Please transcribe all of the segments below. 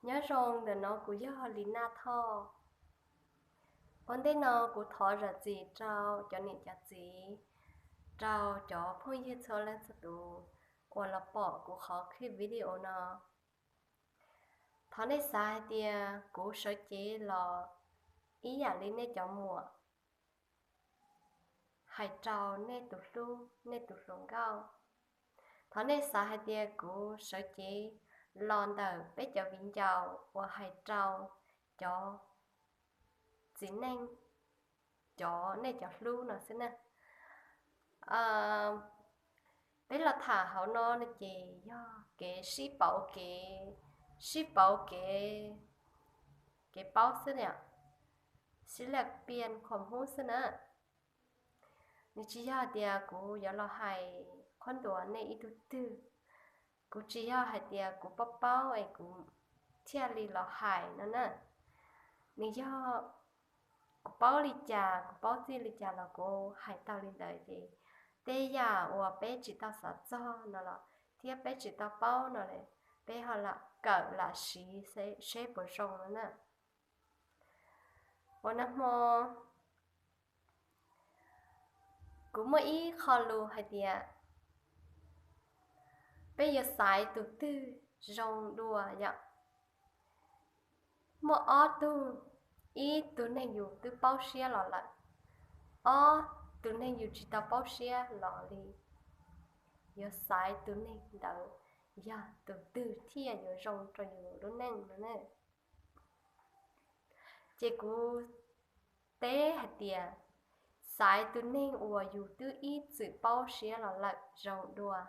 Nyob zoo, ntawm no kuv yog Lis Naj Thoj. Ua ntej no kuv thov zam txim rau cov niam cov txiv, rau cov phooj ywg txhua leej txhua tus uas los pom kuv qhov clip video no. Thov nej xav hais tias kuv sawv cev los ib yam li nej cov muam hais rau nej tus hlub, nej tus hluas nkauj. Thov nej xav hais tias kuv sawv cev los ntawm peb cov viv ncaus uas hais rau cov txiv neej, cov nej cov hlub no xwb na. Peb los tham hauv no no ces yog kev sib pauv, kev sib pauv, kev, kev paub xwb na, sib laj pian qhuas hmub xwb na. Nws tsis yog hais tias kuv yuav los hais qhuab ntuas nej ib tug twg. Kuv tsis yog hais tias kuv paub paub es kuv thiaj li los hais no na. Nws yog kuv paub li cas, kuv paub txij li cas los kuv hais tau li ntawd ces tej yam uas peb tsis tau xav txog no los thiab peb tsis tau paub no, peb ho lam kawm lam siv seb puas zoo no na. Ua nag hmo kuv muaj ib qho lus hais tias peb yuav xaiv tus twg zoo dua yom. Muaj ob tug, ib tug neeg yus twb paub siab los lawm, ob tug neeg yus tsis tau paub siab los li. Yuav xaiv tus neeg ntawd yog tus twg thiaj yuav zoo rau yus lub neej no na. Ces kuv teb hais tias xaiv tus neeg uas yus twb ib txwm paub siab los lawm zoo dua.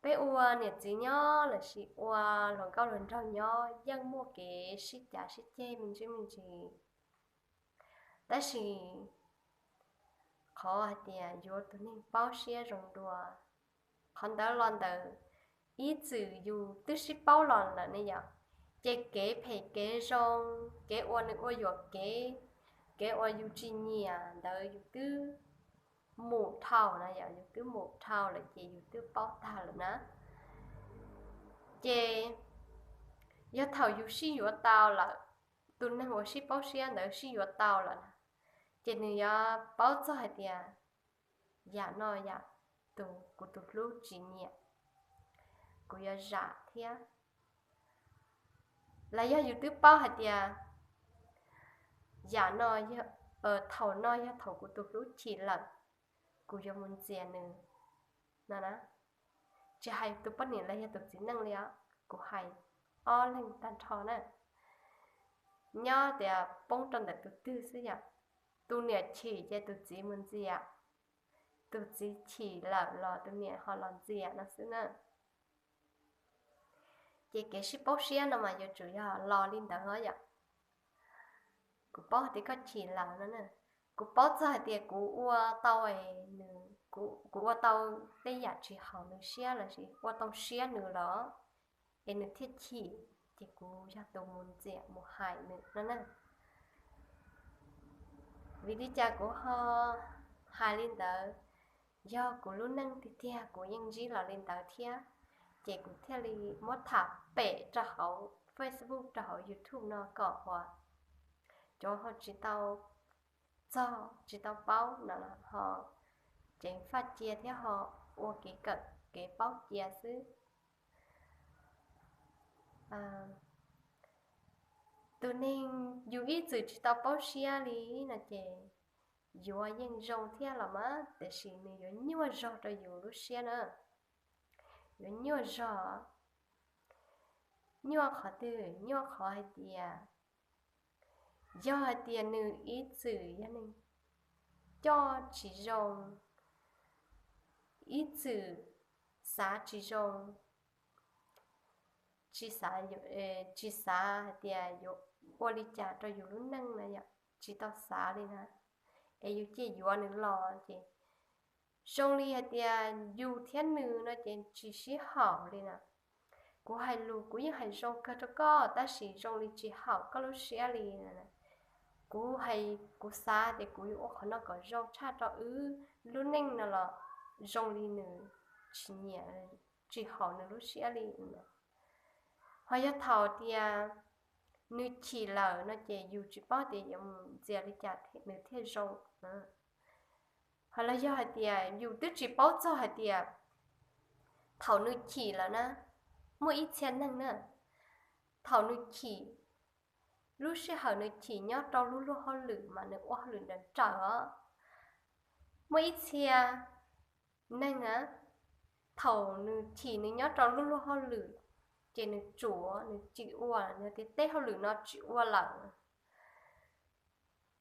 Peb ua niam txiv nyob lossis ua hluas nkauj hluas nraug nyob yeej muaj kev sib cav sib ceg me ntsis me ntsis. Tab sis qhov hais tias yuav tus neeg paub siab zoo dua, qhov ntawd los ntawm ib txwm yus twb sib paub los lawm ne yom, ces kev phem kev zoo, kev ua nws ua yuam kev, kev uas yus tsis nyiam ntawd yus twb mus dhau na yom, yus twb mus dhau lawm ces yus twb paub tag lawm na. Ces yog thaum yus sib yuav tau lawm, tus neeg uas sib paub siab ntawd sib yuav tau lawm na, ces nws yuav paub txog hais tias yam no yam tus kuv tus hlub tsis nyiam, kuv yuav zam thiab. Los yog yus twb paub hais tias yam no, thaum no yog thaum kuv tus hlub chim lawm, kuv yuav mus ntxias nws no na. Tsis hais tus poj niam los yog tus txiv neej li os, kuv hais ob leeg tag nrho na. Nyob tias poob rau ntawm tus twg xwb yom. Tus niam chim ces tus txiv mus ntxias, tus txiv chim lawm los tus niam ho los ntxias no xwb na. Ces kev sib paub siab no mas yuav tsum yog los li ntawd os yom. Kuv paub tias koj chim lawm no na, kuv paub txog hais tias kuv ua tau, kuv ua tau tej yam tsis haum nws siab lossis ua tau siab nws los es nws thiaj chim, ces kuv yog tus mus ntxias mus hais nws no na. Vim li cas kuv ho hais li ntawd? Yog kuv lub neej tiag tiag kuv yeej ntsib los li ntawd thiab, ces kuv thiaj li muab tham pem rau hauv Facebook rau hauv YouTube no kom uas cov ho tsis tau txog tsis tau paub no los ho ceev faj cia thiab ho ua kev kawm kev paub cia xwb. Tus neeg yus ib txwm tsis tau paub siab li no ces yuav yeej zoo thiab los mas, tiam sis nws yuav nyuaj zog rau yus lub siab na. Yuav nyuaj zog, nyuaj qhov twg? Nyuaj qhov hais tias yog hais tias nws ib txwm yog neeg coj tsis zoo, ib txwm xav tsis zoo, tsis xav, tsis xav hais tias yuav ua li cas rau yus lub neej na yom, tsis tau xav li na, es yus cia yuav nws los ces zoo li hais tias yus thiab nws no ces tsis sib haum li na. Kuv hais lus kuv yeej hais zoo kawg rau koj tab sis zoo li tsis haum koj lub siab li. Kuv hais, kuv xav tias kuv yuav ua qhov no kom zoo tshaj rau wb lub neej no los zoo li nws tsis nyiam, tsis haum nws lub siab li. Ho yog thaum tias nws chim lawm no ces yus tsis paub tias yuav mus ntxias li cas nws thiaj zoo. Ho los yog hais tias yus twb tsis paub txog hais tias thaum nws chim lawm na, muaj ib txhia neeg na, thaum nws chim, lub sij hawm nws chim nyob rau lub luag hauj lwm mas nws ua hauj lwm nrawm nrawm os. Muaj ib txhia neeg na, thaum nws chim nws nyob rau lub luag hauj lwm, ces nws tsuav nws tsis ua, nws tias tej hauj lwm no tsis ua lawm,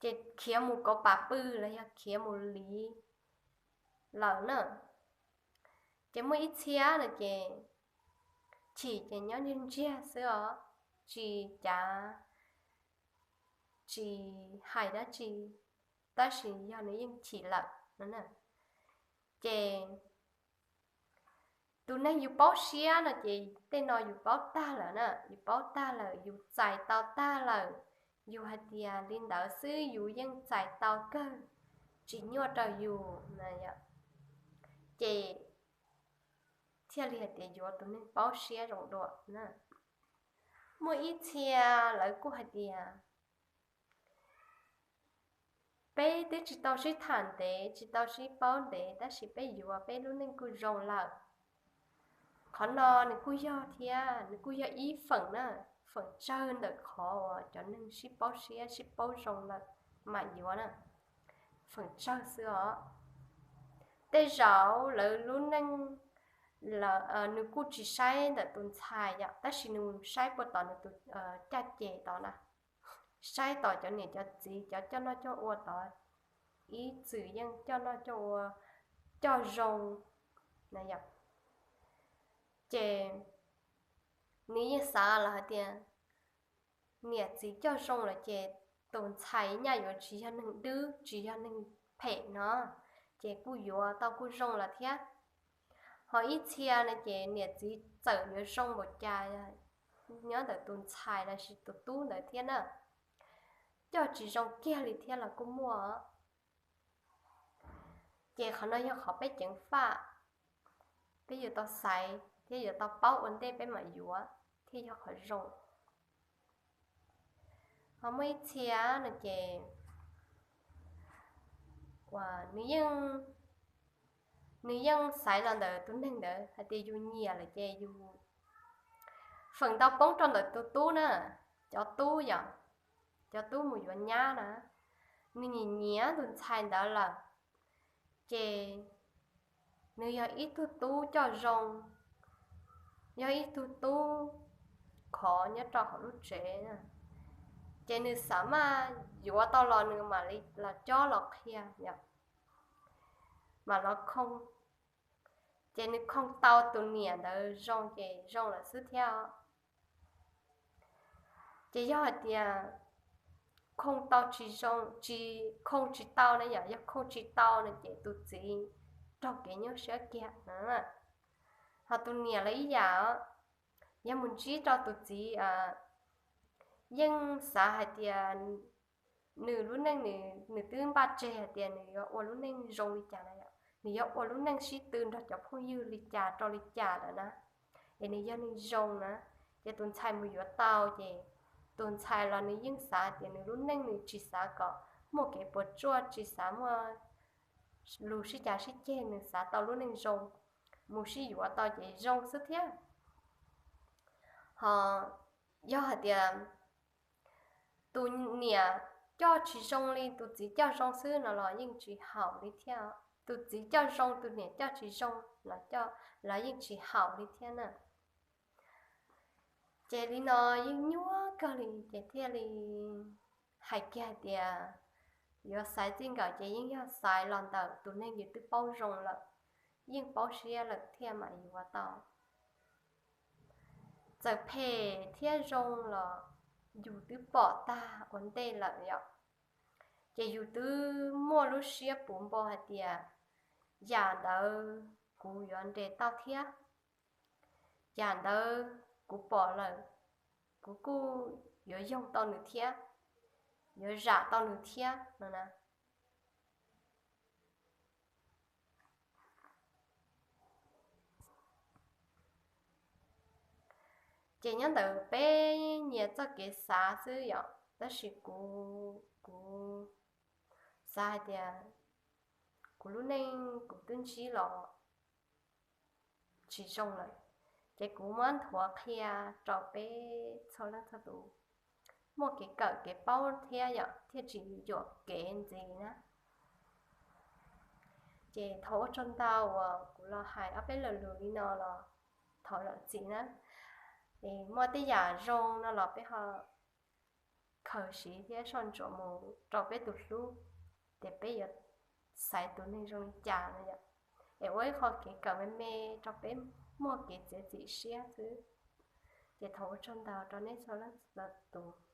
ces khiav mus kauv pam pw los yog khiav mus liv lawm na. Ces muaj ib txhia no ces chim ces nyob ntsiag ntsiag xwb os, tsis cav, tsis hais dab tsi, tab sis yog nws yeej chim lawm no. Ces tus neeg yus paub siab no ces tej no yus paub tag lawm na, yus paub tag lawm, yus txais tau tag lawm, yus hais tias li ntawd xwb yus yeej txais tau kawg, tsis nyuaj rau yus na, ces thiaj li hais tias yuav tus neeg paub siab zoo dua na. Muaj ib txhia lawv kuj hais tias peb twb tsis tau sib tham ntev, tsis tau sib paub ntev, tab sis peb yuav peb lub neej kuj zoo lawm. Qhov no nws kuj yog thiab, nws kuj yog ib feem na, feem tsawg ntawm qhov uas cov neeg sib paub siab sib paub zoo lawm mam yuav na, feem tsawg xwb os. Tej zaum lawv lub neej nws kuj tsis saib ntawm tus ntxhais yom, tab sis nws saib puag tom nws tus caj ces tod na, saib tom cov niam cov txiv cov coj noj coj ua tod, ib txwm yeej coj noj coj ua coj zoo na yom. Ces nws yeej xav los hais tias niam txiv coj zoo lawm ces tus ntxhais nyaj yuav tsis yog neeg dwb tsis yog neeg phem no, ces kuj yuav tau kuj zoo lawm thiab. Ho ib txhia no ces niam txiv txawm yuav zoo npaum cas nyob ntawm tus ntxhais lossis tus tub ntawd thiab na, coj tsis zoo kiag li thiab los kuj muaj. Ces qhov no yog qhov peb ceev faj, peb yuav tau xaiv thiab yuav tau paub ua ntej peb mam yuav thiaj yog qhov zoo. Ho muaj ib txhia no ces uas nws yeej, nws yeej xaiv los ntawm tus neeg ntawd hais tias yus nyiam lawm ces yus, feem ntau poob rau ntawm tus tub na, cov tub yom, cov tub mus yuav nyab na, nws nyiam nyiam tus ntxhais ntawd lawm, ces nws yog ib tug tub coj zoo, yog ib tug tub khov nyob rau hauv lub tsev, ces nws xav mas yuav tau los nws mam li los cob los qhia, mam los khoo, ces nws khoo tau tus niam ntawd zoo ces zoo lawm xwb thiab. Ces yog hais tias khoo tau tsis zoo, tsis, khoo tsis tau na yom, yog khoo tsis tau no ces tus txiv raug kev nyuaj siab kiag. Ho tus niam los ib yam, yog mus ntsib rau tus txiv yeej xav hais tias nws lub neej, nws twb npaj tseg hais tias nws yuav ua lub neej zoo li cas na yom, nws yuav ua lub neej sib tw nrog cov phooj ywg li cas rau li cas lawm na, es nws yog neeg zoo na, ces tus ntxhais mus yuav tau ces tus ntxhais los nws yeej xav tias nws lub neej nws tsis xav kom muaj kev puas tsuaj, tsis xav muaj lus sib cav sib ceg, nws xav tau lub neej zoo, mus sib yuav tau ces zoo xwb thiab. Ho yog hais tias tus niam coj tsis zoo li tus txiv coj zoo xwb no los yeej tsis haum li thiab. Tus txiv coj zoo tus niam coj tsis zoo los yeej tsis haum li thiab na. Ces li no yeej nyuaj kawg li ces thiaj li hais kiag hais tias yuav xaiv txij nkawm ces yeej yog xaiv los ntawm tus neeg yus twb paub zoo lawm, yeej paub siab lawm thiaj mam yuav tau. Txawm phem thiab zoo los yus twb pom tag ua ntej lawm yom, ces yus twb muaj lub siab puv npo hais tias yam ntawd kuv yuav nres tau thiab, yam ntawd kuv pom lawm, kuv kuj yuav yoog tau nws thiab, yuav zam tau nws thiab no na. Ces nyob ntawm peb nyias txoj kev xav xwb yom, tab sis kuv, kuv xav hais tias kuv lub neej kuv twb ntsib los tsis zoo lawm, ces kuv muab nthuav qhia rau peb txhua leej txhua tus muaj kev kawm kev paub thiab yom, thiaj tsis yuam kev ntxiv na. Ces thov ua tsaug ntau uas kuv los hais ob peb lo lus li no los thov zam txim na. Es muaj tej yam zoo no los peb ho khaws siv thiab soj ntsuam mus rau peb tus hlub, ces peb yuav xaiv tus neeg zoo li cas no yom. Es ua ib qho kev kawm me me rau peb muaj kev txiav txim siab xwb. Ces thov ua tsaug ntau rau nej txhua leej txhua tus.